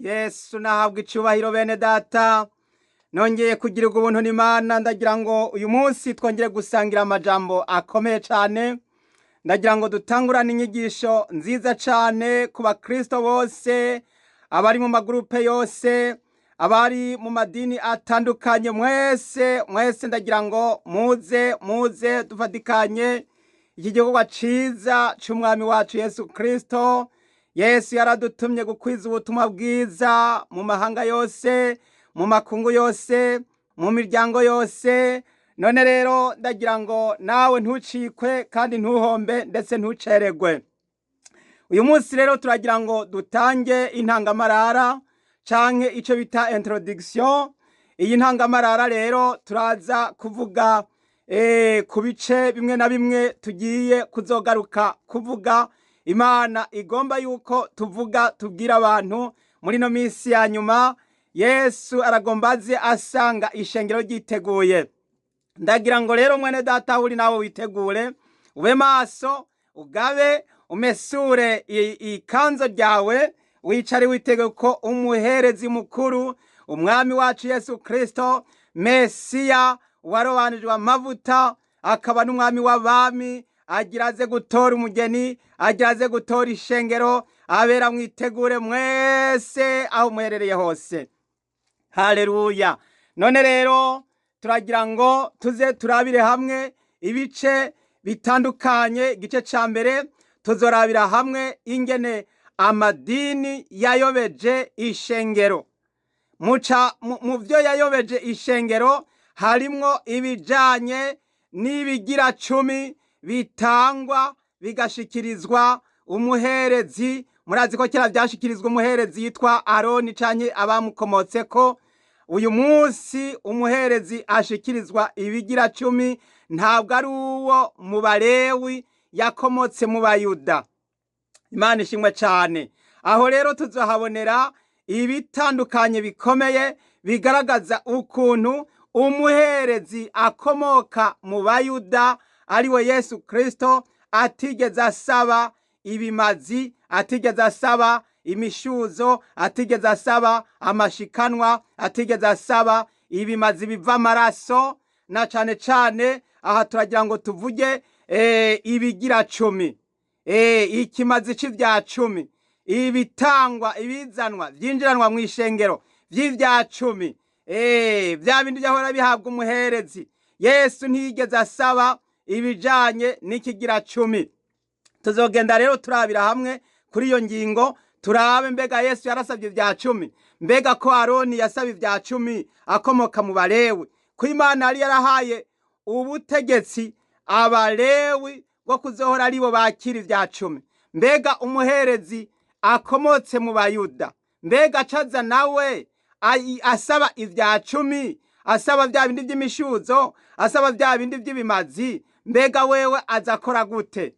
Yesu nahabwa icubahiro. Bene data, nongeye kugirirwa ubuntu n'Imana. Ndagira ngo uyu munsi twongere gusangira amajambo akomeye cane. Ndagira ngo dutangurane inyigisho nziza cane ku bakristo bose, abari mu magurupe yose, abari mu madini atandukanye, mwese mwese. Ndagira ngo muze muze dufatikanye iki gikorwa ciza c'Umwami wacu Yesu Kristo. Yesu yaradutumye gukwiza ubutumwa bwiza mu mahanga yose, mu makungu yose, mu miryango yose. None rero ndagira ngo nawe ntucikwe kandi ntuhombe, ndetse ntuceregwe. Uyu munsi rero turagira ngo dutange intangamarara canke ico bita introduction. Iyi ntangamarara rero turaza kuvuga ku bice bimwe na bimwe tugiye kuzogaruka kuvuga. Imana igomba yuko tuvuga, tubwira abantu muri ino minsi ya nyuma. Yesu aragomba aze asanga ishengero ryiteguye. Ndagira ngo rero, mwene data, uri nawe witegure, ube maso, ugabe, umesure ikanzo ryawe, wicare witege ko umuherezi mukuru, Umwami wacu Yesu Kristo, Mesiya warobanijwe amavuta, akaba n'Umwami w'abami, agira aze gutora umugeni, agira aze gutora ishengero. Abera mwitegure mwese aho muherereye hose. Haleluya! None rero turagira ngo tuze turabire hamwe ibice bitandukanye. Igice ca mbere tuzorabira hamwe ingene amadini yayobeje ishengero. Muca mu byo yayobeje ishengero harimwo ibijanye n'ibigira cumi bitangwa bigashikirizwa umuherezi. Murazi ko kera byashikirizwa umuherezi yitwa Aroni canke abamukomotseko. Uyu munsi umuherezi ashikirizwa ibigira cumi ntabwo ari uwo mu Balewi yakomotse mu Bayuda. Imana ishimwe cyane. Aho rero tuzahabonera ibitandukanye bikomeye bigaragaza ukuntu umuherezi akomoka mu Bayuda, ariwe Yesu Kristo, atigeze asaba ibimazi, atigeze asaba imishuzo, atigeze asaba amashikanwa, atigeze asaba ibimazi biva amaraso. Na cane cane aha turagira ngo tuvuge ibigira cumi, ikimazi c'ivya cumi, ibitangwa, ibizanwa, vyinjiranwa mu ishengero vy'ivya cumi, vya bindi vyahora bihabwa umuherezi. Yesu ntiyigeze asaba ibijanye n'ikigira cumi. Tuzogenda rero turabira hamwe kuri iyo ngingo, turabe mbega Yesu yarasabye ibya cumi? Mbega ko Aroni yasaba ibya cumi akomoka mu Balewi, ko Imana yari yarahaye ubutegetsi Abalewi bwo kuzohora aribo bakira ibya cumi, mbega umuherezi akomotse mu Bayuda, mbega acaza nawe asaba ibya cumi, asaba bya bindi by'imishuzo, asaba bya bindi by'ibimazi, mbega wewe aza akora gute?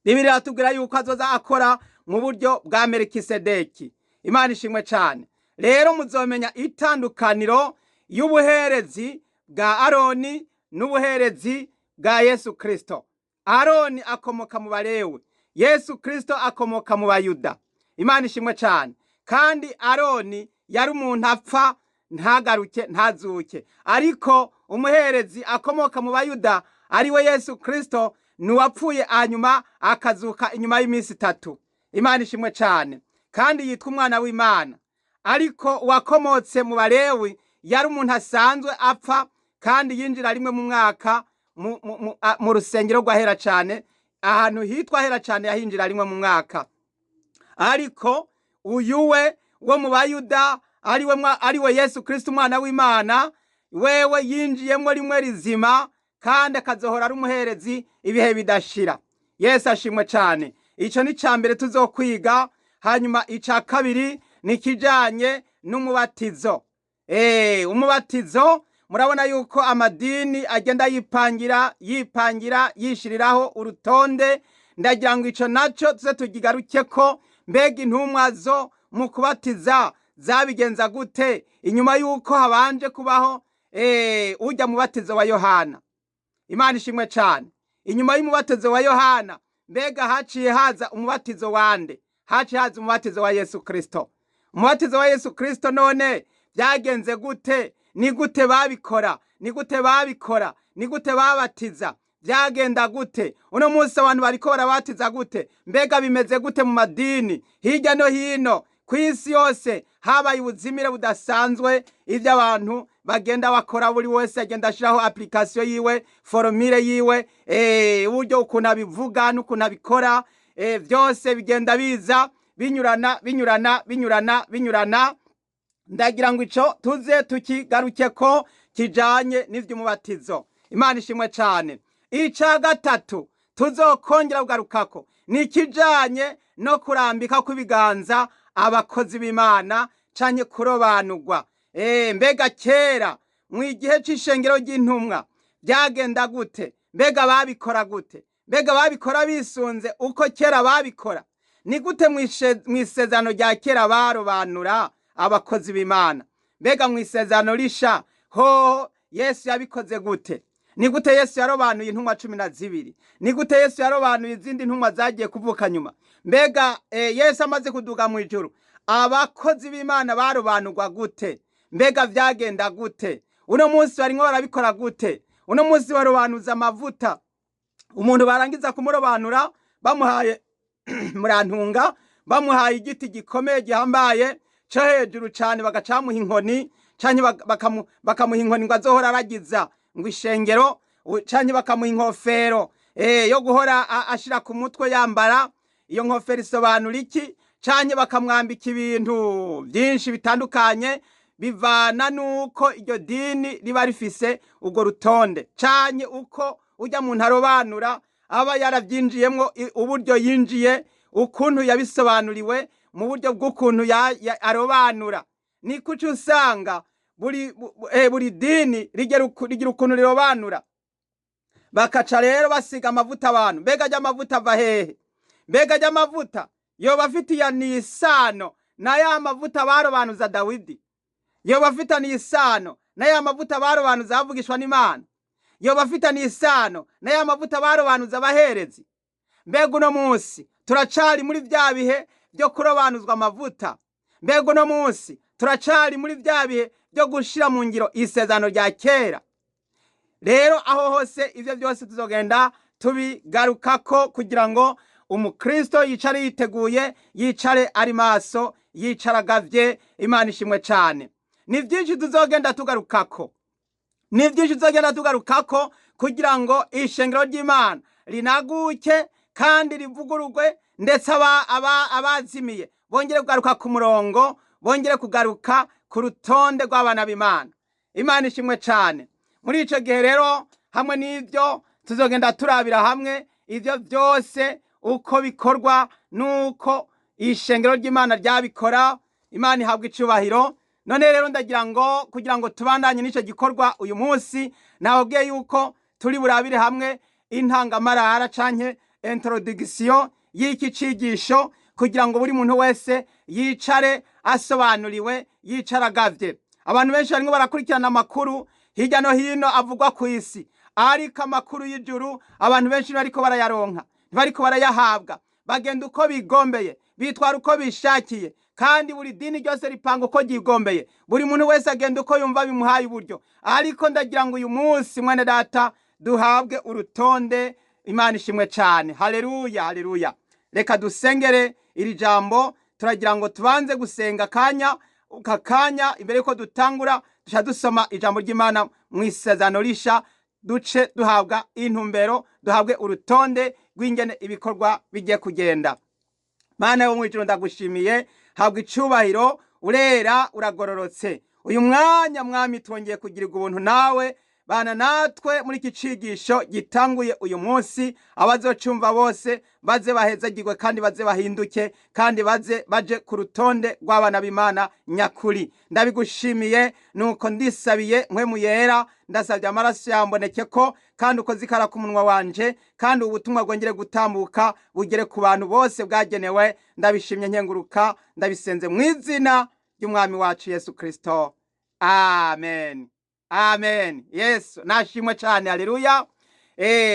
Bibiliya iratubwira yuko azoza akora mu buryo bwa Melikisedeki. Imana ishimwe cyane. Rero muzomenya itandukaniro y'ubuherezi bwa Aroni n'ubuherezi bwa Yesu Kristo. Aroni akomoka mu Balewi, Yesu Kristo akomoka mu Bayuda. Imana ishimwe cyane. Kandi Aroni yari umuntu apfa ntagaruke, ntazuke, ariko umuherezi akomoka mu Bayuda, ariwe Yesu Kristo, ni uwapfuye hanyuma akazuka inyuma y'iminsi 3. Imana ishimwe cyane. Kandi yitwa Umwana w'Imana. Ariko uwakomotse mu Balewi yari umuntu asanzwe apfa, kandi yinjira rimwe mu mwaka mu rusengero rw'ahera cyane, ahantu hitwa ahera cyane, yahinjira rimwe mu mwaka. Ariko uyu we wo mu Bayuda, ariwe Yesu Kristo, Umwana w'Imana, wewe yinjiyemo rimwe rizima, kandi akazohora ari umuherezi ibihe bidashira. Yesu ashimwe cyane. Icyo ni icya mbere tuzokwiga. Hanyuma icya kabiri ni ikijyanye n'umubatizo. Umubatizo, murabona yuko amadini agenda yipangira, yipangira, yishiriraho urutonde. Ndagira ngo ico naco tuze tukigaruke ko. Mbega intumwa zo mu kubatiza zabigenza gute inyuma yuko habanje kubaho ujya mubatizo wa Yohana? Imana ishimwe cyane. Inyuma y'umubatizo wa Yohana, mbega haciye haza umubatizo wande? Haciye haza umubatizo wa Yesu Kristo. Umubatizo wa Yesu Kristo none byagenze gute? Ni gute babikora? Ni gute babikora? Ni gute babatiza? Byagenda gute? Uno munsi abantu bariko barabatiza gute? Mbega bimeze gute mu madini hirya no hino ku isi yose? Habaye ubuzimire budasanzwe. Ibyo abantu bagenda bakora, buri wese agenda ashiraho application yiwe, formule yiwe, uburyo ukuntu abivuga n'ukuntu abikora, byose bigenda biza binyurana, binyurana, binyurana, binyurana. Ndagira ngo ico tuze tukigaruke ko kijanye n'ivy'umubatizo. Imana ishimwe cane. Ica gatatu tuzokongera kugarukako ni ikijanye no kurambika kw'ibiganza abakozi b'Imana canke kurobanurwa. Mbega kera mu gihe c'ishengero ry'intumwa byagenda gute? Mbega babikora gute? Mbega babikora bisunze uko kera babikora? Ni gute mw'isezerano rya kera barobanura abakozi b'Imana? Mbega mw'isezerano risha hoho Yesu yabikoze gute? Ni gute Yesu yarobanuye intumwa 12? Ni gute Yesu yarobanuye izindi ntumwa zagiye kuvuka nyuma? Mbega Yesu amaze kuduga mu ijuru, abakozi b'Imana barobanurwa gute? Mbega vyagenda gute? Uno munsi barimwo barabikora gute? Uno munsi barobanuza amavuta umuntu, barangiza kumurobanura bamuhaye, murantunga, bamuhaye igiti gikomeye gihambaye co hejuru cane, bagacamuha inkoni, canke bakamuha inkoni ngo azohora aragiza ngo ishengero, canke bakamuha inkofero yo guhora ashira ku mutwe yambara. Iyo nkofero isobanura iki? Canke bakamwambika ibintu byinshi bitandukanye, bivana nuko iryo dini riba rifise urwo rutonde, canke uko ujya mu ntarobanura aba yarabyinjiyemwo, uburyo yinjiye, ukuntu yabisobanuriwe mu buryo bw'ukuntu arobanura. Ni kuco usanga buri dini rigira ukuntu rirobanura. Bakaca rero basiga amavuta abantu. Mbega ajya amavuta ava hehe? Mbega ajya amavuta yoba afitiye isano na ya mavuta barobanuza Dawidi? Yoba afitaniye isano na ya mavuta barobanuza avugishwa n'Imana? Yoba afitaniye isano na ya mavuta barobanuza abaherezi? Mbega uno munsi turacari muri vya bihe byo kurobanuzwa amavuta? Mbega uno munsi turacari muri vya bihe byo gushira mu ngiro isezerano rya kera? Rero aho hose ivyo byose tuzogenda tubigarukako kugira ngo umukristo yicare yiteguye, yicare ari maso, yicare agavye. Imana ishimwe cane. Ni byinshi tuzogenda tugarukako, ni byinshi tuzogenda tugarukako kugira ngo ishengero ry'Imana rinaguke kandi rivugururwe, ndetse abazimiye bongere kugaruka ku murongo, bongere kugaruka ku rutonde rw'abana b'Imana. Imana ishimwe cane. Muri ico gihe rero, hamwe n'ivyo tuzogenda turabira hamwe ivyo byose uko bikorwa nuko ishengero ry'Imana ryabikora. Imana ihabwa icubahiro. None rero ndagira ngo kugira ngo tubandanye n'ico gikorwa uyu munsi, nababwiye yuko turi burabire hamwe intangamarara canke introduction y'iki cigisho, kugira ngo buri muntu wese yicare asobanuriwe, yicare agavye. Abantu benshi barimo barakurikirana amakuru hirya no hino avugwa ku isi, ariko amakuru y'ijuru abantu benshi ntibariko barayaronka, ntibariko barayahabwa. Bagenda uko bigombeye, bitwara uko bishakiye, kandi buri dini ryose ripanga uko ryigombeye. Buri muntu wese agenda uko yumva bimuhaye uburyo. Ariko ndagira ngo uyu munsi, mwene data, duhabwe urutonde. Imana ishimwe cane. Haleluya, haleluya. Reka dusengere iri jambo. Turagira ngo tubanze gusenga akanya aka kanya imbere yuko dutangura, duca dusoma ijambo ry'Imana mu isezerano risha, duce duhabwa intumbero, duhabwe urutonde rw'ingene ibikorwa bigiye kugenda. Mana yo mu ijuru, ndagushimiye, habwa icubahiro, urera, uragororotse. Uyu mwanya, Mwami, twongeye kugirirwa ubuntu nawe. Bana natwe muri iki cigisho gitanguye uyu munsi. Abazocumva bose baze bahezagirwe, kandi baze bahinduke, kandi baze baje ku rutonde rw'abana b'Imana nyakuri. Ndabigushimiye. Nuko ndisabiye Mpwemu Yera, ndasabye amaraso yamboneke ko, kandi uko zikara ku munwa wanje, kandi ubutumwa bwongere gutambuka bugere ku bantu bose bwagenewe. Ndabishimye, nkenguruka, ndabisenze mu izina ry'Umwami wacu Yesu Kristo. Amen, amen. Yesu nashimwe cyane. Haleluya.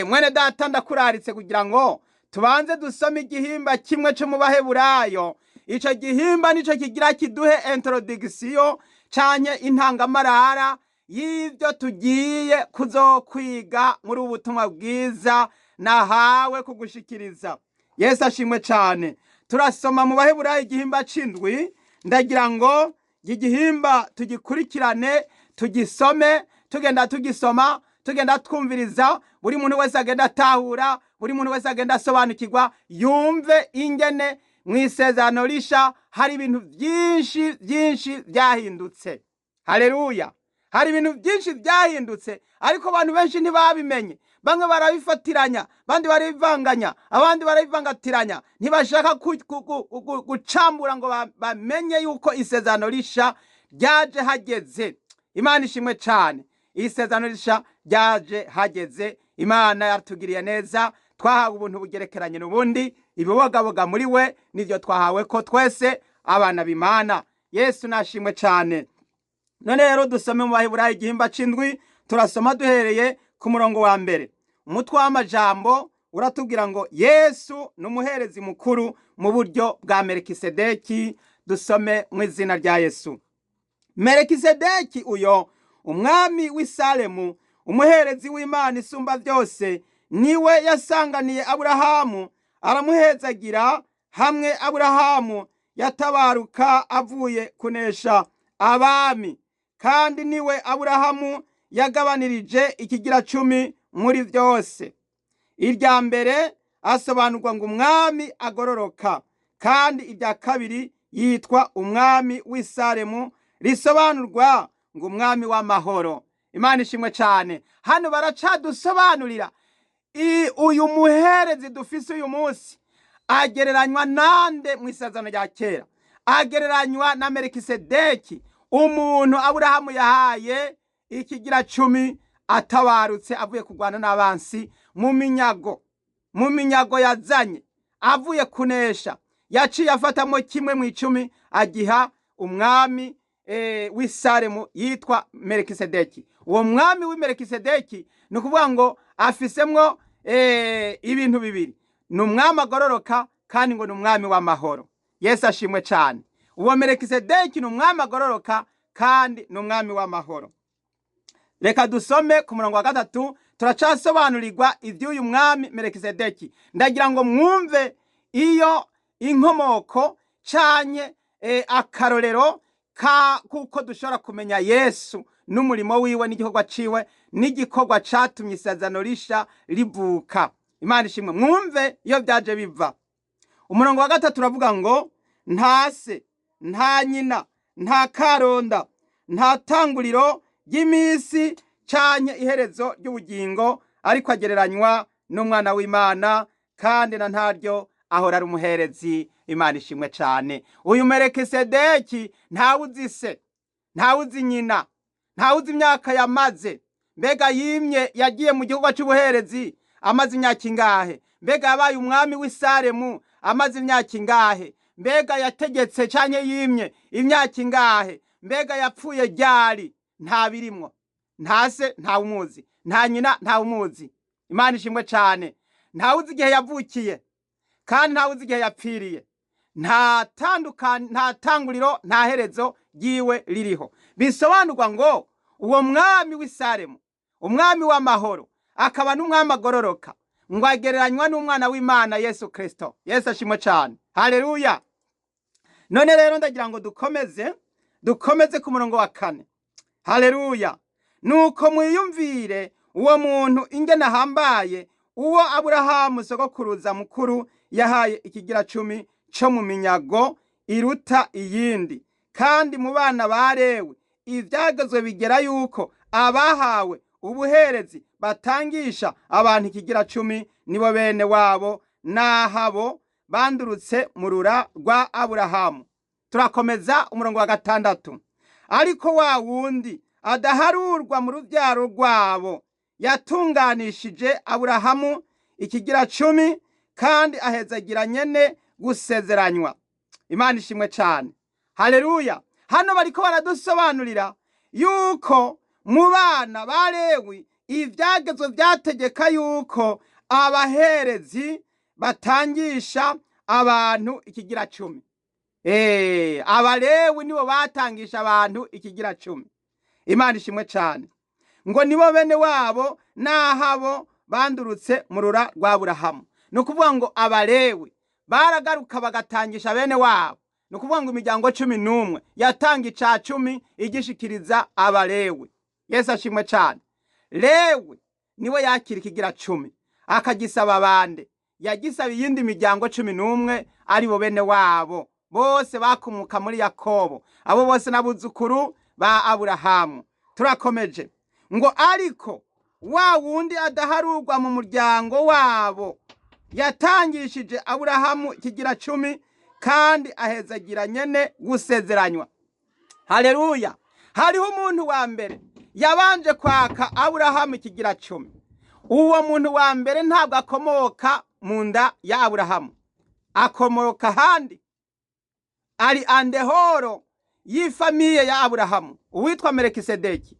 Mwene data, ndakuraritse kugira ngo tubanze dusome igihimba kimwe cyo mu Baheburayo. Ico gihimba nico kigira kiduhe introduction canke intangamarara y'ivyo tugiye kuzokwiga muri ubu butumwa bwiza nahawe kugushikiriza. Yesu ashimwe cane. Turasoma mu Baheburayo igihimba c'indwi. Ndagira ngo iki gihimba tugikurikirane, tugisome, tugenda tugisoma, tugenda twumviriza, buri muntu wese agenda atahura, buri muntu wese agenda asobanukirwa, yumve ingene mu Isezerano Risha hari ibintu byinshi byinshi byahindutse. Haleluya! Hari ibintu byinshi byahindutse, ariko abantu benshi ntibabimenye. Bamwe barabifatiranya, abandi barabivanganya, abandi barabivangatiranya, ntibashaka gucambura ngo bamenye yuko Isezerano Risha ryaje hageze. Imana ishimwe cane. Isezerano Risha ryaje hageze. Imana yatugiriye neza, twahawe ubuntu bugerekeranye n'ubundi, ibibogaboga muri we nivyo twahawe ko twese abana b'Imana. Yesu nashimwe cane. None rero dusome mu Baheburayo igihimba c'indwi. Turasoma duhereye ku murongo wa mbere. Umutwe w'amajambo uratubwira ngo Yesu ni umuherezi mukuru mu buryo bwa Melikisedeki. Dusome mu izina rya Yesu. Melikisedeki uyo, umwami w'i Salemu, umuherezi w'Imana Isumba Byose, niwe yasanganiye Aburahamu aramuhezagira, hamwe Aburahamu yatabaruka avuye kunesha abami, kandi niwe Aburahamu yagabanirije ikigira cumi muri byose. Irya mbere asobanurwa ngo umwami agororoka, kandi irya kabiri yitwa umwami w'i Salemu, risobanurwa ngo umwami w'amahoro. Imana ishimwe cyane. Hano baracadusobanurira uyu muherezi dufise uyu munsi agereranywa nande mu Isezerano rya Kera. Agereranywa na Melikisedeki, umuntu Aburahamu yahaye ikigira cumi atabarutse avuye kurwana n'abansi mu minyago yazanye avuye kunesha. Yaciye afatamo kimwe mu icumi agiha umwami w'i Salemu yitwa Melikisedeki. Uwo mwami w'i Melikisedeki ni ukuvuga ngo afisemwo ibintu bibiri: ni umwami agororoka, kandi ngo ni umwami w'amahoro. Yesu ashimwe cyane. Uwo Melikisedeki ni umwami agororoka kandi ni umwami w'amahoro. Reka dusome ku murongo wa gatatu. Turacasobanurirwa iby'uyu mwami Melikisedeki. Ndagira ngo mwumve iyo inkomoko canye akarorero ka kuko dushobora kumenya Yesu n'umurimo wiwe n'igikorwa ciwe n'igikorwa catumye Isezerano Risha rivuka. Imana ishimwe. Mwumve iyo byaje biva. Umurongo wa gatatu uravuga ngo nta se, nta nyina, nta karonda, nta tanguriro ry'iminsi canke iherezo ry'ubugingo, ariko agereranywa n'Umwana w'Imana, kandi na ntaryo ahora ari umuherezi. Imana ishimwe cane. Uyu Melikisedeki ntawe uzi se, ntawe uzi nyina, ntawe uzi imyaka yamaze. Mbega yimye, yagiye mu gihugu c'ubuherezi amaze imyaka ingahe? Mbega yabaye umwami w'i Salemu amaze imyaka ingahe? Mbega yategetse canke yimye imyaka ingahe? Mbega yapfuye ryari? Nta birimwo. Nta se, ntawe umuzi, nta nyina, ntawe umuzi. Imana ishimwe cane. Ntawe uzi igihe yavukiye kandi ntawe uzi igihe yapfiriye. Nta tanguriro, nta herezo ryiwe ririho. Bisobanurwa ngo uwo mwami w'i Salemu, umwami w'amahoro, akaba n'umwami agororoka, ngo agereranywa n'Umwana w'Imana Yesu Kristo. Yesu ashimwe cane. Haleluya! None rero ndagira ngo dukomeze ku murongo wa kane. Haleluya! Nuko mwiyumvire uwo muntu ingene ahambaye, uwo Aburahamu sogokuruza mukuru yahaye ikigira cumi co mu minyago iruta iyindi. Kandi mu bana ba Lewi ivyagezwe bigera yuko abahawe ubuherezi batangisha abantu ikigira cumi, nibo bene wabo n'ahabo bandurutse mu rura rwa Aburahamu. Turakomeza umurongo wa gatandatu. Ariko wa wundi adaharurwa mu rubyaro rwabo yatunganishije Aburahamu ikigira cumi, kandi ahezagira nyene gusezeranywa. Imana ishimwe cane. Haleluya! Hano bariko baradusobanurira yuko mu bana ba Lewi ivyagezwe vyategeka yuko abaherezi batangisha abantu ikigira cumi. Abalewi nibo batangisha abantu ikigira cumi. Imana ishimwe cyane. Ngo nibo bene wabo n'ahabo bandurutse mu rura rwa Aburahamu. Ni ukuvuga ngo Abalewi baragaruka bagatangisha bene wabo. Ni ukuvuga ngo imiryango 11 yatanga ica cumi igishikiriza Abalewi. Yesu ashimwe cyane. Lewi niwe yakira ikigira cumi akagisaba abandi, yagisaba iyindi miryango 11 ari bo bene wabo bose bakomoka muri Yakobo, abo bose n'abuzukuru ba Aburahamu. Turakomeje ngo ariko wa wundi adaharurwa mu muryango wabo yatangishije Aburahamu ikigira cumi, kandi ahezagira nyene gusezeranywa. Haleluya! Hariho umuntu wa mbere yabanje kwaka Aburahamu ikigira cumi. Uwo muntu wa mbere ntabwo akomoka mu nda ya Aburahamu, akomoka ahandi, ari andehoro y'ifamiye ya Aburahamu. Uwitwa Melekisedeki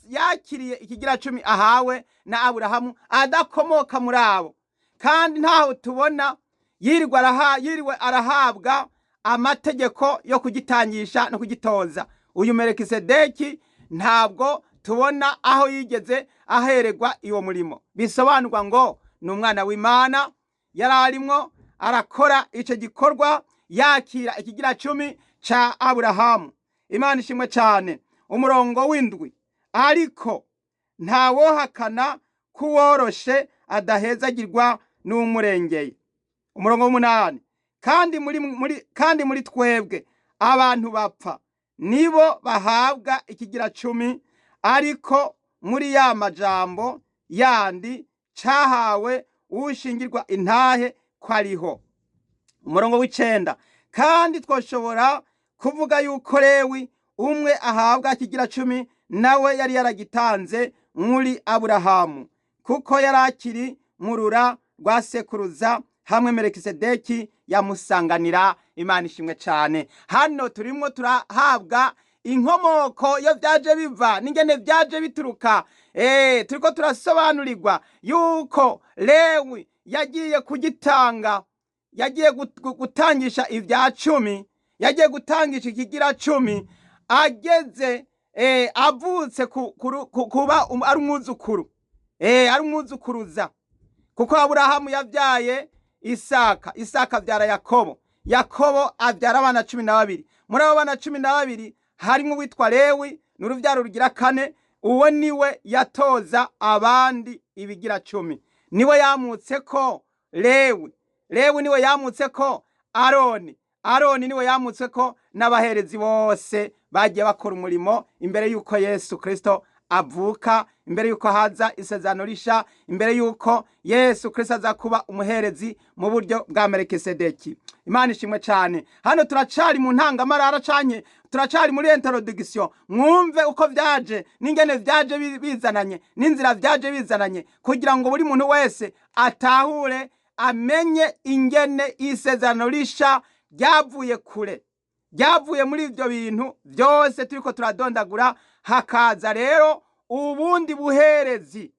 yakiriye ikigira cumi ahawe na Aburahamu adakomoka muri abo, kandi ntaho tubona yiriwe arahabwa amategeko yo kugitangisha no kugitoza. Uyu Melekisedeki ntabwo tubona aho yigeze aheregwa iwo murimo. Bisobanurwa ngo ni umwana w'Imana, yari arimwo arakora icyo gikorwa yakira ikigira cumi ca Aburahamu. Imana ishimwe cyane. Umurongo w'indwi, ariko ntawohakana kuworoshe adahezagirwa n'umurengeye. Umurongo w'umunani, kandi muri twebwe abantu bapfa nibo bahabwa ikigira cumi, ariko muri ya majambo yandi cahawe ushingirwa intahe ko ariho. Umurongo w'icenda, kandi twoshobora kuvuga yuko Lewi umwe ahabwa ikigira cumi nawe yari yaragitanze muri Aburahamu, kuko yari akiri mu rura rwa sekuruza hamwe Melekisedeki yamusanganira. Imana ishimwe cyane. Hano turimo turahabwa inkomoko yo byaje biva n'ingene byaje bituruka. Turiko turasobanurirwa yuko Lewi yagiye kugitanga, yagiye gutangisha ibya cumi, yagiye gutangisha ikigira cumi ageze avutse kuba ari umwuzukuru, ari umwuzukuruza, kuko Aburahamu yabyaye Isaka, Isaka abyara Yakobo, Yakobo abyara abana 12. Muri abo bana 12 harimo uwitwa Lewi, ni urubyaro rugira kane. Uwo niwe yatoza abandi ibigira cumi, niwe yamutse ko Lewi, Lewi niwe yamutse ko Aroni, Aroni niwe yamutse ko n'abaherezi bose bagiye bakora umurimo imbere y'uko Yesu Kristo avuka, imbere y'uko haza isezerano risha, imbere y'uko Yesu Kristo aza kuba umuherezi mu buryo bwa Melekisedeki. Imana ishimwe cyane. Hano turacari mu ntangamarara canke turacari muri introduction. Mwumve uko vyaje n'ingene vyaje bizananye n'inzira vyaje bizananye, kugira ngo buri muntu wese atahure, amenye ingene isezerano risha ryavuye kure, ryavuye muri ibyo bintu byose turiko turadondagura, hakaza rero ubundi buherezi.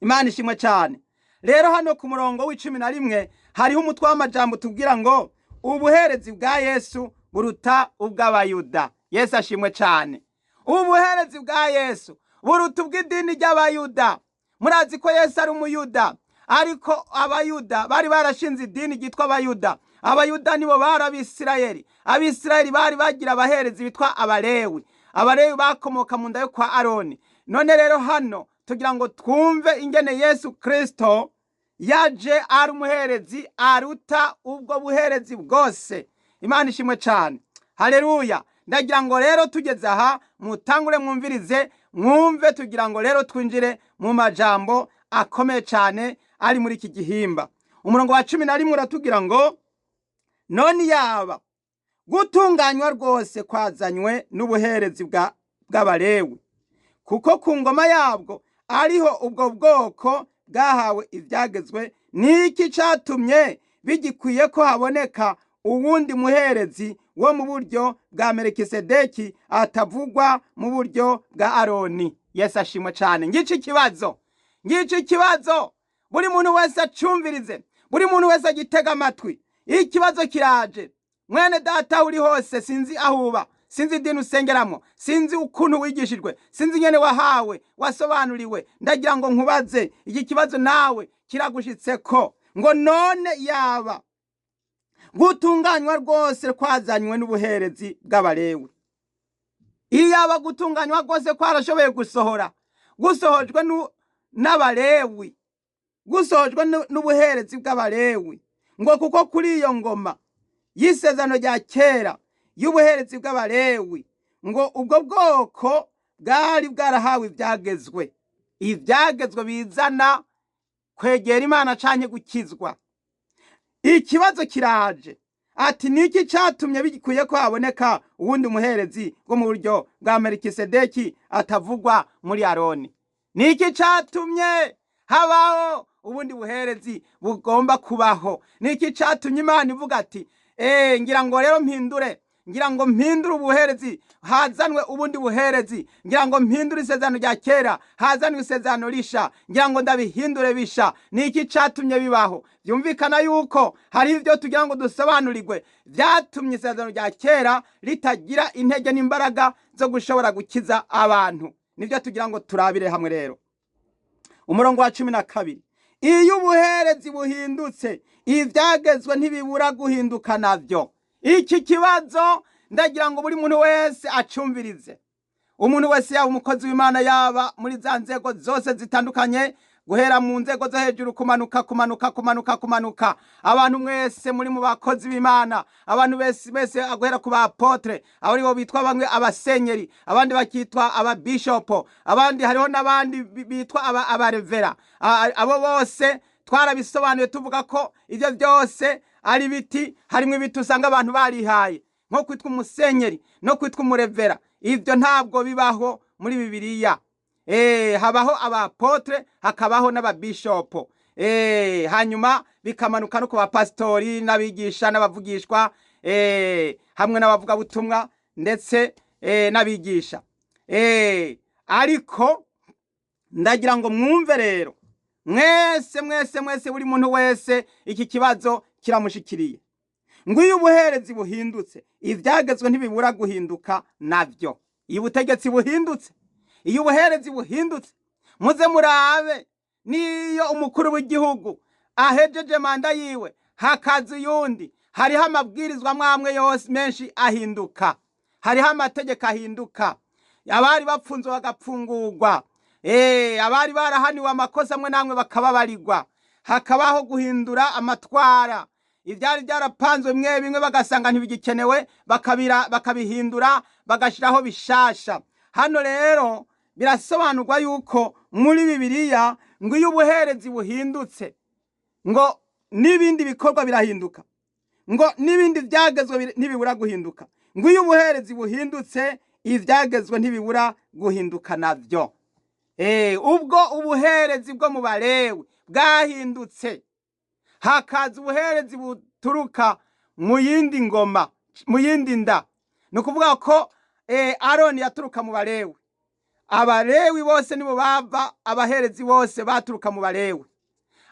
Imana ishimwe cyane. Rero hano ku murongo w'icumi na rimwe hariho umutwe w'amajambo tubwira ngo ubuherezi bwa Yesu buruta ubw'Abayuda. Yesu ashimwe cyane. Ubuherezi bwa Yesu buruta ubw'idini ry'Abayuda. Murazi ko Yesu ari umuyuda, ariko Abayuda bari barashinze idini ryitwa Abayuda. Abayuda nibo bari Abisirayeli. Abisirayeli bari bagira abaherezi bitwa Abalewi. Abalewi bakomoka mu nda yo kwa Aroni. None rero hano tugira ngo twumve ingene Yesu Kristo yaje ari umuherezi aruta ubwo buherezi bwose. Imana ishimwe cyane. Haleluya. Ndagira ngo rero tugeze aha mutangure mwumvirize, mwumve, tugira ngo rero twinjire mu majambo akomeye cyane ari muri iki gihimba. Umurongo wa 11 uratubwira ngo none yaba gutunganywa rwose kwazanywe n'ubuherezi bw'Abalewi, kuko ku ngoma yabwo ariho ubwo bwoko bwahawe ibyagezwe, niki catumye bigikwiye ko haboneka uwundi muherezi wo mu buryo bwa Melekisedeki atavugwa mu buryo bwa Aroni? Yesu ashimwe cyane. Ngici ikibazo, ngici ikibazo, buri muntu wese acumvirize, buri muntu wese agitega amatwi. Ikibazo kiraje. Mwene data, aho uri hose, sinzi aho uba, sinzi idini usengeramo, sinzi ukuntu wigishijwe, sinzi ingene wahawe, wasobanuriwe, ndagira ngo nkubaze iki kibazo, nawe kiragushitseko ngo: none yaba gutunganywa rwose kwazanywe n'ubuherezi bw'Abalewi, iyaba gutunganywa rwose kwarashoboye gusohora gusohojwe n'Abalewi, gusohojwe n'ubuherezi bw'Abalewi, ngo kuko kuri iyo ngoma y'isezerano rya kera y'ubuherezi bw'Abalewi, ngo ubwo bwoko bwari bwarahawe ibyagezwe, ibyagezwe bizana kwegera Imana canke gukizwa. Ikibazo kiraje ati: niki catumye bikwiye ko haboneka uwundi muherezi wo mu buryo bwa Melikisedeki atavugwa muri Aroni? Niki catumye habaho ubundi buherezi bugomba kubaho? Niki catumye Imana ivuga ati: ngira ngo rero mpindure, ngira ngo mpindure ubuherezi, hazanwe ubundi buherezi, ngira ngo mpindure isezerano rya kera, hazanwe isezerano risha, ngira ngo ndabihindure bisha"? Niki catumye bibaho? Byumvikana yuko hari ibyo tugira ngo dusobanurirwe byatumye isezerano rya kera ritagira intege n'imbaraga zo gushobora gukiza abantu. Nibyo tugira ngo turabire hamwe rero. Umurongo wa 12: iyo ubuherezi buhindutse, ibyagezwe ntibibura guhinduka nabyo. Iki kibazo ndagira ngo buri muntu wese acumvirize, umuntu wese, yaba umukozi w'Imana, yaba muri za nzego zose zitandukanye, guhera mu nzego zo hejuru, kumanuka, kumanuka, kumanuka, kumanuka. Abantu mwese muri mu bakozi b'Imana, abantu bese bese, guhera ku ba apôtres, abo aribo bitwa bamwe abasenyeri, abandi bakitwa ababishopo, abandi, hariho n'abandi bitwa abarevera. Abo bose twarabisobanuye, tuvuga ko ibyo byose ari ibiti. Harimo ibiti usanga abantu barihaye, nko kwitwa umusenyeri no kwitwa umurevera. Ibyo ntabwo bibaho muri Bibiliya. Habaho aba apôtres, hakabaho n'ababishopo, hanyuma bikamanuka no ku bapasitori n'abigisha n'abavugishwa, hamwe n'abavugabutumwa ndetse n'abigisha. Ariko ndagira ngo mwumve rero mwese, mwese, mwese, buri muntu wese iki kibazo kiramushikiriye ngo: iyo ubuherezi buhindutse, ibyagezwe ntibibura guhinduka nabyo. Iyo ubutegetsi buhindutse, iyo ubuherezi buhindutse, muze murabe, niyo umukuru w'igihugu ahejeje manda yiwe hakaza uyundi, hariho amabwirizwa amwe yose menshi ahinduka, hariho amategeko ahinduka, abari bapfunzwe bagapfungurwa, abari barahaniwe amakosa amwe n'amwe bakababarirwa, hakabaho guhindura amatwara, ibyari byarapanzwe bimwe bimwe bagasanga ntibigikenewe, bakabihindura, bagashyiraho bishasha. Hano rero birasobanurwa yuko muri Bibiliya ngo iyo ubuherezi buhindutse, ngo n'ibindi bikorwa birahinduka, ngo n'ibindi byagezwe ntibibura guhinduka, ngo iyo ubuherezi buhindutse, ibyagezwe ntibibura guhinduka nabyo. Ubwo ubuherezi bwo mu Balewi bwahindutse, hakaza ubuherezi buturuka mu yindi ngoma, mu yindi nda, ni ukuvuga ko Aroni yaturuka mu Balewi. Abalewi bose nibo bava, abaherezi bose baturuka mu Balewi.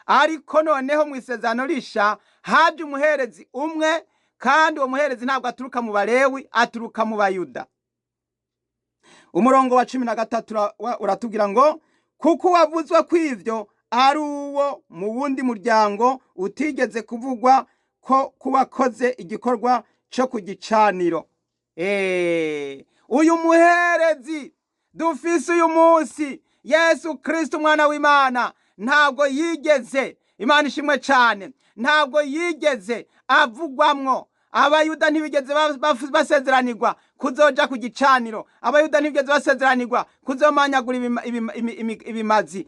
Ariko noneho mu isezerano risha haje umuherezi umwe, kandi uwo muherezi ntabwo aturuka mu Balewi, aturuka mu Bayuda. Umurongo wa 13 uratubwira ngo: kuko uwavuzwe kw'ivyo ari uwo mu wundi muryango utigeze kuvugwa ko kuwakoze igikorwa cyo ku gicaniro. Uyu muherezi dufise uyu munsi, Yesu Kristo umwana w'Imana, ntabwo yigeze, Imana ishimwe cyane, ntabwo yigeze avugwamwo. Abayuda ntibigeze basezeranirwa kuzoja ku gicaniro, Abayuda ntibigeze basezeranirwa kuzomanyagura ibimazi,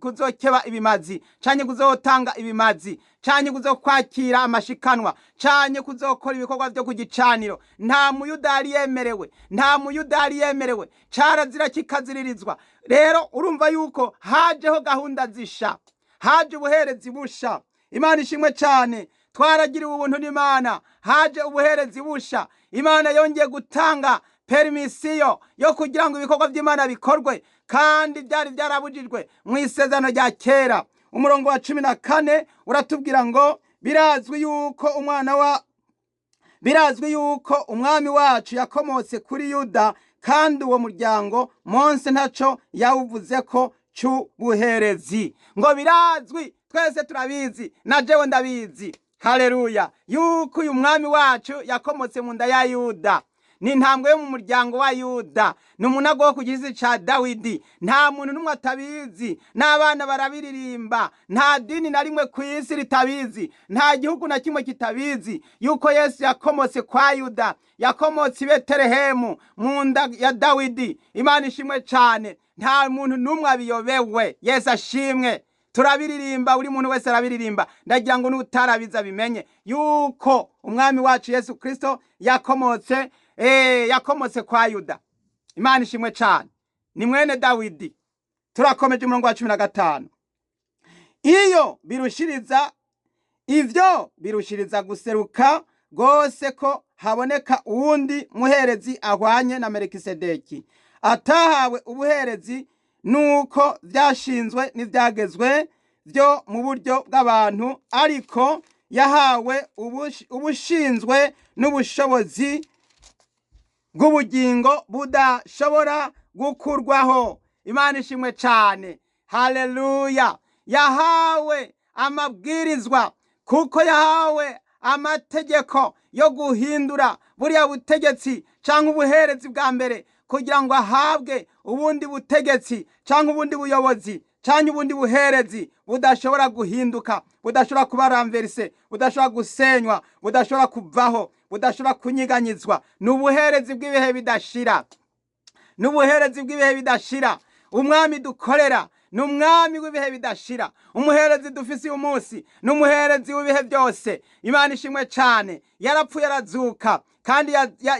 kuzokeba ibimazi, canke kuzotanga ibimazi, canke kuzokwakira amashikanwa, canke kuzokora ibikorwa vyo ku gicaniro. Nta Muyuda yari yemerewe, nta Muyuda yari yemerewe, carazira kikaziririzwa. Rero urumva yuko hajeho gahunda zisha, haje ubuherezi busha. Imana ishimwe cyane, twaragiriwe ubuntu n'Imana. Haje ubuherezi busha, Imana yongeye gutanga permission yo kugira ngo ibikorwa by'Imana bikorwe kandi byari byarabujijwe mu isezerano rya kera. Umurongo wa 14 uratubwira ngo: birazwi yuko umwana wa Birazwi yuko umwami wacu yakomotse kuri Yuda, kandi uwo muryango Mose ntaco yawuvuze ko c'ubuherezi. Ngo birazwi, twese turabizi, na jewe ndabizi, haleluya, yuko uyu mwami wacu yakomotse mu nda ya Yuda. Ni intambwe yo mu muryango wa Yuda, ni umunago wo ku gisi ca Dawidi. Nta muntu n'umwe atabizi, n'abana barabiririmba. Nta dini na rimwe ku isi ritabizi, nta gihugu na kimwe kitabizi yuko Yesu yakomotse kwa Yuda, yakomotse i Betelehemu mu nda ya Dawidi. Imana ishimwe cane, nta muntu n'umwe abiyobewe. Yesu ashimwe. Turabiririmba, buri muntu wese arabiririmba. Ndagira ngo n'utarabizi abimenye yuko umwami wacu Yesu Kristo yakomotse kwa Yuda. Imana ishimwe cane, ni mwene Dawidi. Turakomeje, umurongo wa 15. Iyo birushiriza, ivyo birushiriza guseruka rwose ko haboneka uwundi muherezi ahwanye na Melikisedeki, atahawe ubuherezi nuko vyashinzwe n'ivyagezwe byo mu buryo bw'abantu, ariko yahawe ubushinzwe n'ubushobozi bw'ubugingo budashobora gukurwaho. Imana ishimwe cane, haleluya. Yahawe amabwirizwa, kuko yahawe amategeko yo guhindura buriya butegetsi canke ubuherezi bwa mbere, kugira ngo ahabwe ubundi butegetsi canke ubundi buyobozi canke ubundi buherezi budashobora guhinduka, budashobora kuba renversé, budashobora gusenywa, budashobora kuvaho, budashobora kunyiganyizwa. Ni ubuherezi bw'ibihe bidashira, n'ubuherezi bw'ibihe bidashira. Umwami dukorera ni umwami w'ibihe bidashira. Umuherezi dufise uyu munsi ni umuherezi w'ibihe byose. Imana ishimwe cane. Yarapfuye, arazuka, kandi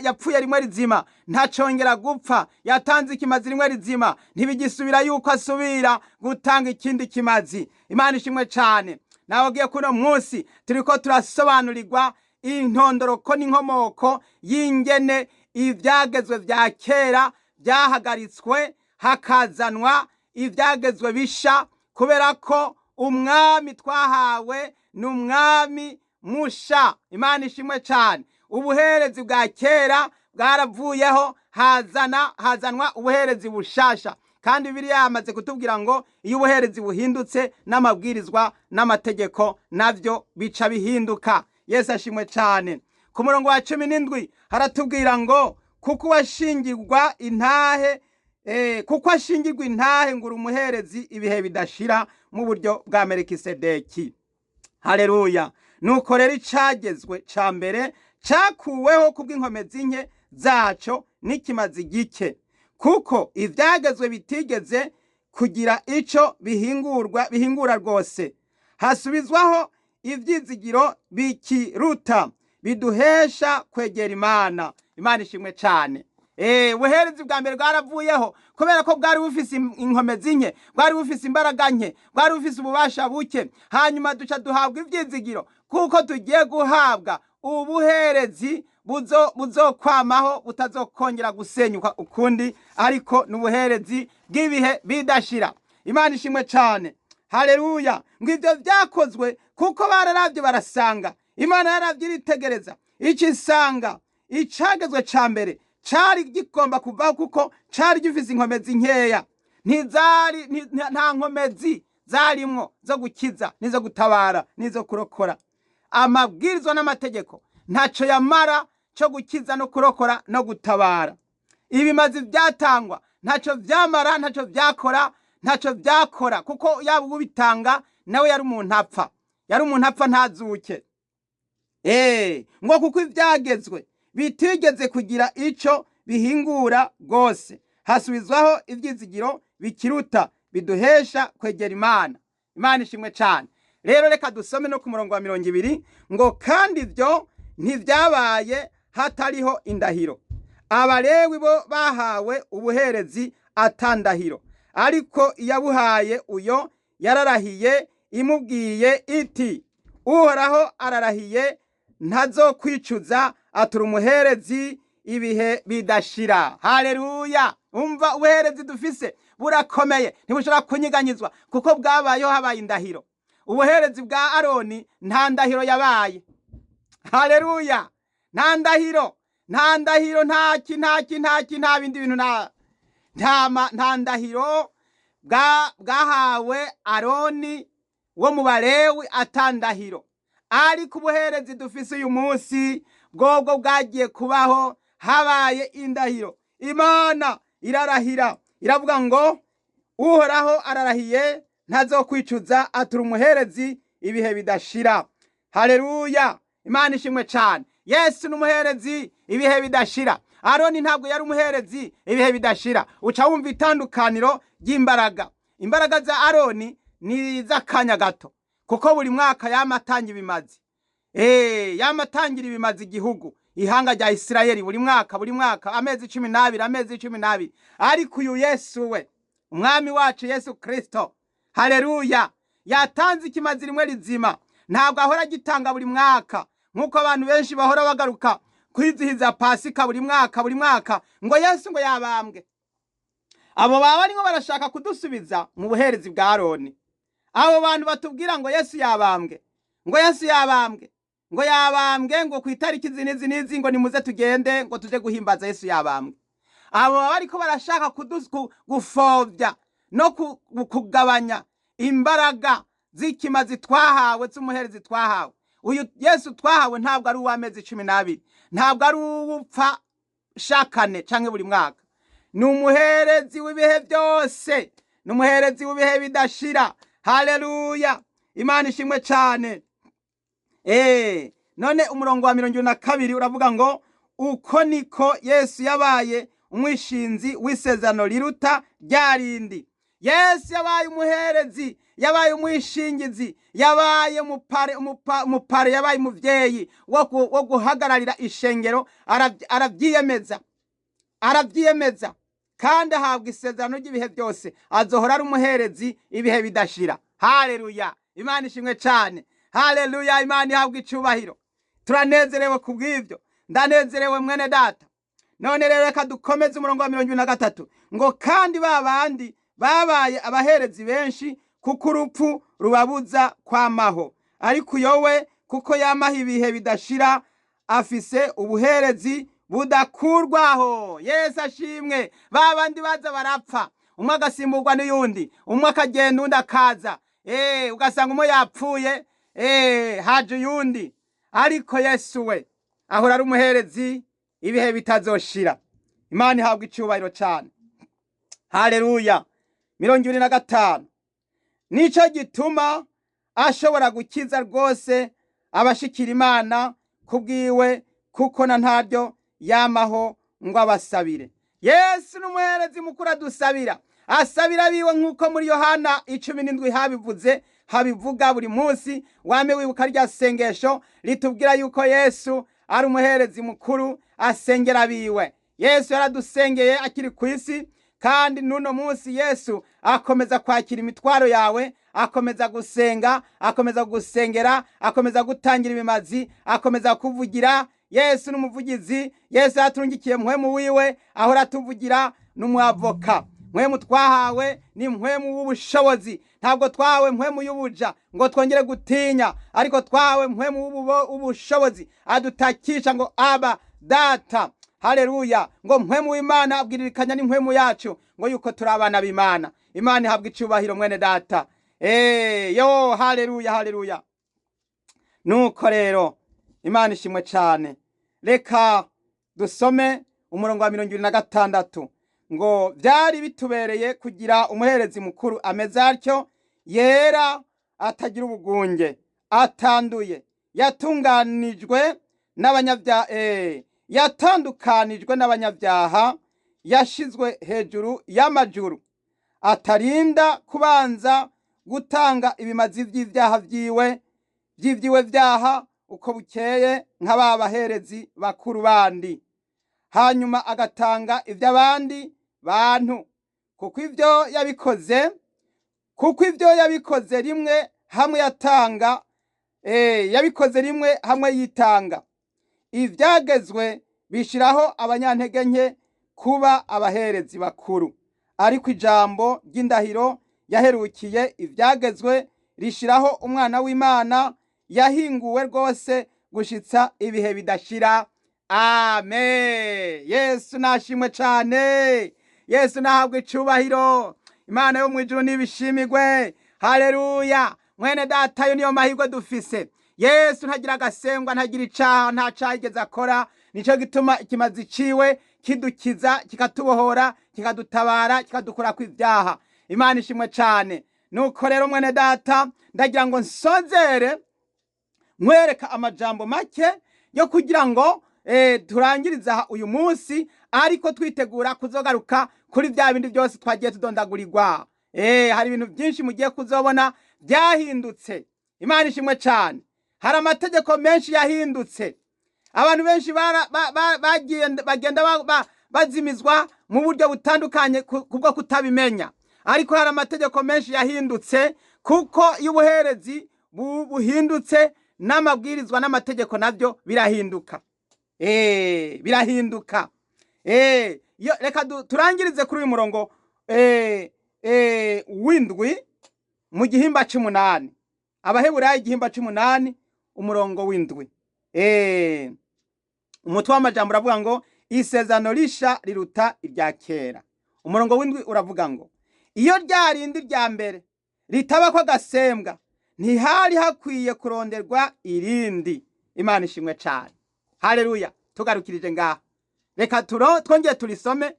yapfuye rimwe rizima, ntacongera gupfa. Yatanze ikimazi rimwe rizima, ntibigisubira yuko asubira gutanga ikindi kimazi. Imana ishimwe cane. Nababwiye ko uno munsi turiko turasobanurirwa intondoroko n'inkomoko y'ingene ivyagezwe vya kera byahagaritswe, hakazanwa ivyagezwe bisha, kubera ko umwami twahawe ni umwami musha. Imana ishimwe cane. Ubuherezi bwa kera bwaravuyeho, hazanwa ubuherezi bushasha. Kandi Bibiliya yamaze kutubwira ngo iyo ubuherezi buhindutse, n'amabwirizwa n'amategeko navyo bica bihinduka. Yesu ashimwe cane. Ku murongo wa 17 haratubwira ngo kuko ashingirwa intahe ngo uri umuherezi ibihe bidashira mu buryo bwa Melikisedeki. Haleluya. Nuko rero icagezwe ca mbere cakuweho kubw'inkomezi nke zaco n'ikimazi gike, kuko ivyagezwe bitigeze kugira ico bihingurwa bihingura rwose, hasubizwaho ivyizigiro bikiruta biduhesha kwegera Imana. Imana ishimwe cane. Ubuherezi bwa mbere bwaravuyeho kubera ko bwari bufise inkomezi nke, bwari bufise imbaraga nke, bwari bufise ububasha buke. Hanyuma duca duhabwa ivyizigiro, kuko tugiye guhabwa ubuherezi buzokwamaho, butazokongera gusenyuka ukundi, ariko n'ubuherezi bw'ibihe bidashira. Imana ishimwe cane, haleluya. Ngo ivyo vyakozwe kuko bararavye barasanga, Imana yaravye iritegereza, icisanga icagezwe ca mbere cari gigomba kuvaho, kuko cari gifise inkomezi nkeya. Ntizari nta nkomezi zarimwo zo gukiza, n'izo gutabara, n'izo kurokora. Amabwirizwa n'amategeko ntaco yamara co gukiza no kurokora no gutabara. Ibimazi vyatangwa ntaco vyamara, ntaco vyakora, ntaco vyakora, kuko yaba ubitanga nawe yari umuntu apfa, yari umuntu apfa ntazuke. Ngo kuko ivyagezwe bitigeze kugira ico bihingura rwose, hasubizwaho ivyizigiro bikiruta biduhesha kwegera Imana. Imana ishimwe cane. Rero reka dusome no ku murongo wa 20, ngo kandi ivyo ntivyabaye hatariho indahiro. Abalewi bo bahawe ubuherezi atandahiro, ariko iyabuhaye uyo yararahiye imubwiye iti: "Uhoraho ararahiye, ntazokwicuza, atura umuherezi ibihe bidashira." Haleluya. Umva, ubuherezi dufise burakomeye, ntibushobora kunyiganyizwa, kuko bwabayeho habaye indahiro. Ubuherezi bwa Aroni nta ndahiro yabaye. Haleluya. Nta ndahiro, nta ndahiro, ntaki, ntaki, ntaki, nta bindi bintu, nta ndahiro bwahawe Aroni wo mu Balewi atandahiro. Ariko ubuherezi dufise uyu munsi bwobwo bwagiye kubaho habaye indahiro. Imana irarahira, iravuga ngo Uhoraho ararahiye ntazokwicuza, atura umuherezi ibihe bidashira. Haleluya, Imana ishimwe cyane. Yesu ni umuherezi ibihe bidashira. Aroni ntabwo yari umuherezi ibihe bidashira. Uca wumva itandukaniro ry'imbaraga. Imbaraga za Aroni ni iz'akanya gato, kuko buri mwaka yama atanga ibimazi. Yama atangira ibimazi igihugu, ihanga rya Isirayeli, buri mwaka, buri mwaka, amezi 12, amezi 12. Ariko uyu Yesu we, umwami wacu Yesu Kristo, haleluya, yatanze ikimazi rimwe rizima. Ntabwo ahora agitanga buri mwaka nk'uko abantu benshi bahora bagaruka kwizihiza Pasika buri mwaka, buri mwaka, ngo Yesu ngo yabambwe. Abo baba barimo barashaka kudusubiza mu buherezi bwa Aroni. Abo bantu batubwira ngo Yesu yabambwe, ngo Yesu yabambwe, ngo yabambwe, ngo ku itariki izi n'izi n'izi, ngo nimuze tugende ngo tuje guhimbaza Yesu yabambwe. Abo baba bariko barashaka gupfobya no kugabanya imbaraga z'ikimazi twahawe, z'umuherezi twahawe. Uyu Yesu twahawe ntabwo ari uw'amezi 12, ntabwo ari uwupfa shakane canke buri mwaka. Ni umuherezi w'ibihe byose, ni umuherezi w'ibihe bidashira. Haleluya, Imana ishimwe cyane. None umurongo wa 22 uravuga ngo uko niko Yesu yabaye umwishinzi w'isezerano riruta ryarindi. Yesu yabaye umuherezi, yabaye umwishingizi, yabaye umupare, yabaye umuvyeyi wo guhagararira ishengero. Aravyiyemeza, aravyiyemeza, kandi ahabwa isezerano ry'ibihe byose, azohora ari umuherezi ibihe bidashira. Haleluya, Imana ishimwe cyane. Haleluya, Imana ihabwa icubahiro. Turanezerewe kubw'ivyo, ndanezerewe mwene data. None rero reka dukomeze umurongo wa 23 ngo kandi ba bandi babaye abaherezi benshi, kuko urupfu rubabuza kwamaho, ariko uyowe kuko yamaho ibihe bidashira, afise ubuherezi budakurwaho. Yesu ashimwe. Ba bandi baza barapfa, umwe agasimburwa n'uyundi, umwe akagenda undi akaza, ugasanga umwe yapfuye, haje uyundi. Ariko Yesu we ahora ari umuherezi ibihe bitazoshira. Imana ihabwa icubahiro cyane. Haleluya. 25, nico gituma ashobora gukiza rwose abashikira Imana kubwiwe, kuko na ntaryo yamaho ngo abasabire. Yesu n'umuherezi mukuru adusabira, asabira biwe nk'uko muri Yohana 17 habivuze, habivuga buri munsi. Wame wibuka rya sengesho ritubwira yuko Yesu ari umuherezi mukuru asengera biwe. Yesu yaradusengeye akiri ku isi, kandi n'uno munsi Yesu akomeza kwakira imitwaro yawe, akomeza gusenga, akomeza gusengera, akomeza gutangira ibimazi, akomeza kuvugira. Yesu n'umuvugizi. Yesu yaturungikiye mpwemu wiwe, ahora atuvugira, n'umwavoka. Mpwemu twahawe ni mpwemu w'ubushobozi. Ntabwo twahawe mpwemu y'ubuja ngo twongere gutinya, ariko twahawe mpwemu w'ubushobozi adutakisha ngo aba data. Haleluya. Ngo mpwemu w'Imana abwiririkanya n'impwemu yacu ngo yuko turi abana b'Imana. Imana ihabwa icubahiro mwene data. Yo, haleluya, haleluya. Nuko rero Imana ishimwe cyane. Reka dusome umurongo wa 26 ngo byari bitubereye kugira umuherezi mukuru ameze atyo, yera, atagira ubugunge, atanduye, yatunganijwe n'abanyabyaha, yatandukanijwe n'abanyabyaha, yashizwe hejuru y'amajuru, atarinda kubanza gutanga ibimazi by'ibyaha byiwe, by'ibyiwe byaha uko bukeye nk'aba baherezi bakuru bandi, hanyuma agatanga iby'abandi bantu, kuko ibyo yabikoze rimwe hamwe yatanga, yabikoze rimwe hamwe yitanga. Ibyagezwe bishiraho abanyantege nke kuba abaherezi bakuru, ariko ijambo ry'indahiro yaherukiye ibyagezwe rishiraho umwana w'Imana yahinguwe rwose gushitsa ibihe bidashira. Amen. Yesu nashimwe cyane. Yesu nahabwa icubahiro. Imana yo mu ijuru nibishimigwe. Haleluya. Mwene data, yo niyo mahirwe dufise. Yesu ntagira agasengwa, ntagira icaha, nta caha yigeze akora. Nico gituma ikimazi ciwe kidukiza, kikatubohora, kikadutabara, kikadukura kw'ivyaha. Imana ishimwe cane. Nuko rero mwene data, ndagira ngo nsozere nkwereka amajambo make yo kugira ngo turangirize aha uyu munsi, ariko twitegura kuzogaruka kuri bya bindi byose twagiye tudondagurirwa. Hari ibintu byinshi mugiye kuzobona byahindutse. Imana ishimwe cyane. Hari amategeko menshi yahindutse. Abantu benshi bagenda bazimizwa mu buryo butandukanye kubwo kutabimenya, ariko hari amategeko menshi yahindutse, kuko iyo ubuherezi buhindutse n'amabwirizwa n'amategeko nabyo birahinduka. Birahinduka. Reka turangirize kuri uyu murongo w'indwi mu gihimba c'umunani. Abaheburayo igihimba c'umunani umurongo w'indwi. Umutwe w'amajambo uravuga ngo isezerano risha riruta irya kera. Umurongo w'indwi uravuga ngo iyo rya rindi rya mbere ritabako agasembwa, ntihari hakwiye kuronderwa irindi. Imana ishimwe cane. Haleluya. Tugarukirije ngaha. Reka twongere turisome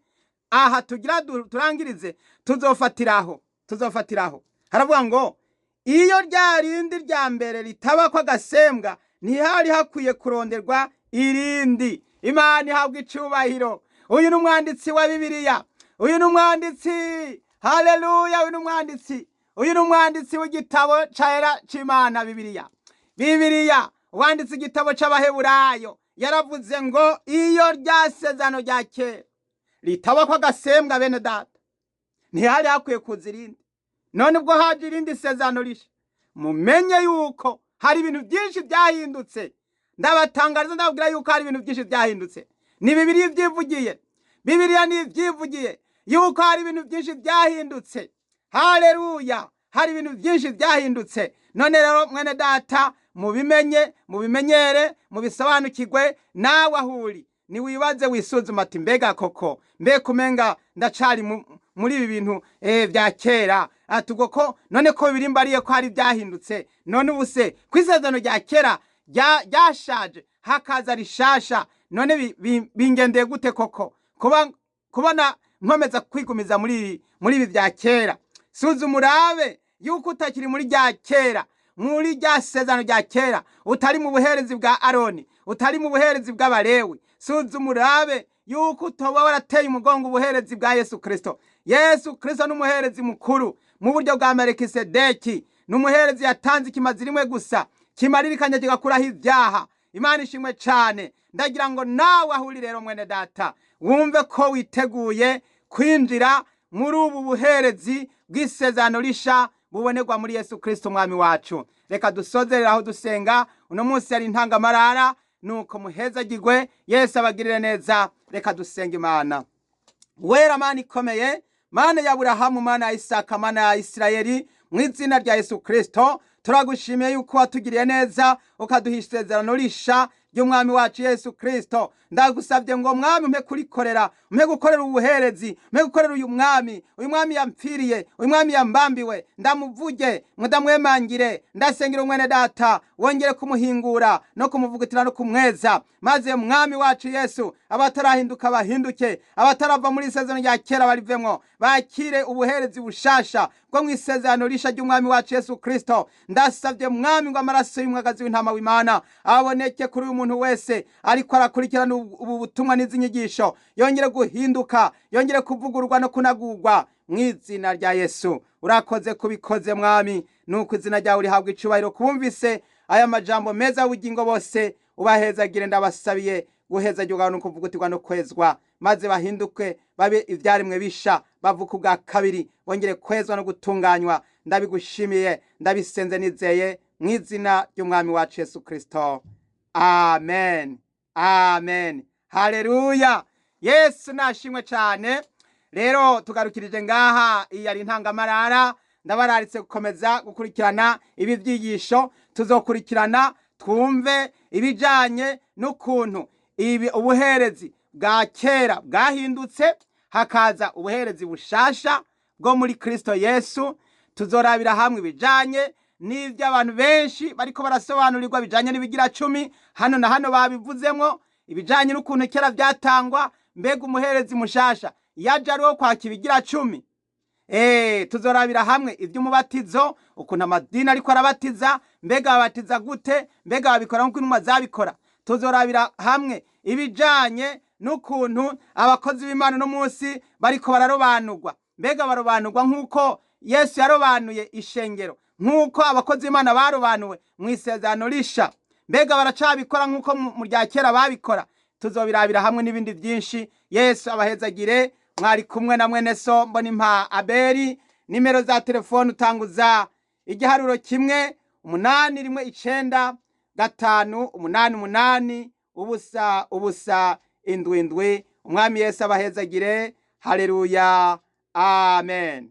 aha tugira turangirize, tuzofatiraho. Tuzofatiraho. Haravuga ngo iyo rya rindi rya mbere ritabako agasembwa, ntihari hakwiye kuronderwa irindi. Imana ihabwa icubahiro. Uyu ni umwanditsi wa Bibiliya. Uyu ni umwanditsi. Haleluya, uyu ni umwanditsi. Uyu ni umwanditsi w'igitabo cera c'Imana Bibiliya. Bibiliya, wanditse igitabo c'Abaheburayo, yaravuze ngo iyo rya sezerano rya kera ritabako agasembwa, bene data, ntihari hakwiye kuza irindi. None ubwo haje irindi sezerano risha, mumenye yuko hari ibintu byinshi byahindutse. Ndabatangariza, ndababwira yuko hari ibintu byinshi byahindutse. Ni Bibiliya ibyivugiye. Bibiliya ni ibyivugiye yuko hari ibintu byinshi byahindutse. Haleluya, hari ibintu byinshi byahindutse. None rero mwene data, mubimenye, mubimenyere, mubisobanukirwe. Nawe aho uri, niwibaze, wisuzuma ati mbega koko, mbega umenga ndacari muri ibi bintu bya kera. Ati ubwo ko none ko biri mbariye ko hari byahindutse, none ubu se ko isezerano rya kera ryashaje hakaza rishasha, none bingendeye gute koko kuba kubona nkomeza kwigumiza muri ibi bya kera? Suzuma urabe yuko utakiri muri rya kera, muri rya sezerano rya kera, utari mu buherezi bwa Aroni, utari mu buherezi bw'Abalewi. Suzuma urabe yuko utoba warateye umugongo ubuherezi bwa Yesu Kristo. Yesu Kristo ni umuherezi mukuru mu buryo bwa Melikisedeki. Ni umuherezi yatanze ikimazi rimwe gusa kimaririkanya kigakuraho ibyaha. Imana ishimwe cane. Ndagira ngo nawe aho uri rero mwene data, wumve ko witeguye kwinjira muri ubu buherezi bw'isezerano risha bubonerwa muri Yesu Kristo umwami wacu. Reka dusozerere aho dusenga. Uno munsi yari intangamarara, nuko muhezagirwe, Yesu abagirire neza. Reka dusenga Imana. Wera Mana ikomeye, Mana ya Aburahamu, Mana ya Isaka, Mana ya Isirayeli, mu izina rya Yesu Kristo turagushimiye yuko watugiriye neza ukaduha isezerano risha ry'umwami wacu Yesu Kristo. Ndagusabye ngo mwami umpe kurikorera, umpe gukorera ubuherezi, umpe gukorera uyu mwami, uyu mwami yampfiriye, uyu mwami yambambiwe. Ndamuvuge, ndamwemangire. Ndasengera umwene data, wongere kumuhingura no kumuvugutira no kumweza, maze mwami wacu Yesu, abatarahinduka bahinduke, abatarava muri isezerano rya kera barivemwo, bakire ubuherezi bushasha bwo mu isezerano risha ry'umwami wacu Yesu Kristo. Ndasabye mwami ngo amaraso y'umwagazi w'intama w'Imana aboneke kuri uyu muntu wese ariko arakurikirana ubu butumwa n'izi nyigisho, yongere guhinduka, yongere kuvugururwa no kunagurwa mu izina rya Yesu. Urakoze kubikoze mwami, nuko izina ryawe rihabwa icubahiro. Kubumvise aya majambo meza y'ubugingo bose ubahezagire. Ndabasabiye guhezagirwa no kuvugutirwa no kwezwa, maze bahinduke babe ivyaremwe bisha, bavuka ubwa kabiri, bongere kwezwa no gutunganywa. Ndabigushimiye, ndabisenze nizeye mu izina ry'umwami wacu Yesu Kristo. Amen, amen. Haleluya. Yesu nashimwe cyane. Rero tugarukirije ngaha. Iyi ari intangamarara. Ndabararitse gukomeza gukurikirana ibi byigisho. Tuzokurikirana twumve ibijanye n'ukuntu Ibi ubuherezi bwa kera bwahindutse, hakaza ubuherezi bushasha bwo muri Kristo Yesu. Tuzorabira hamwe ibijanye n'ibyo abantu benshi bariko barasobanurirwa bijanye n'ibigira cumi, hano na hano babivuzemwo ibijanye n'ukuntu kera byatangwa. Mbega umuherezi mushasha yaje ari uwo kwaka ibigira cumi? Tuzorabira hamwe iby'umubatizo, ukuntu amadini ariko arabatiza, mbega babatiza gute, mbega babikora nk'uko intumwa zabikora. Tuzorabira hamwe ibijanye n'ukuntu abakozi b'Imana uno munsi bariko bararobanurwa, mbega barobanurwa nk'uko Yesu yarobanuye ishengero, nk'uko abakozi b'Imana barobanuwe mu isezerano risha, mbega baracabikora nk'uko mu rya kera babikora. Tuzobirabira hamwe n'ibindi byinshi. Yesu abahezagire. Mwari kumwe na mwene so Mbonimpa Abeli. Nimero za telefone utanguza igiharuro 1 8 1 9 5 8 8 0 0 7 7. Umwami Yesu abahezagire. Haleluya, amen.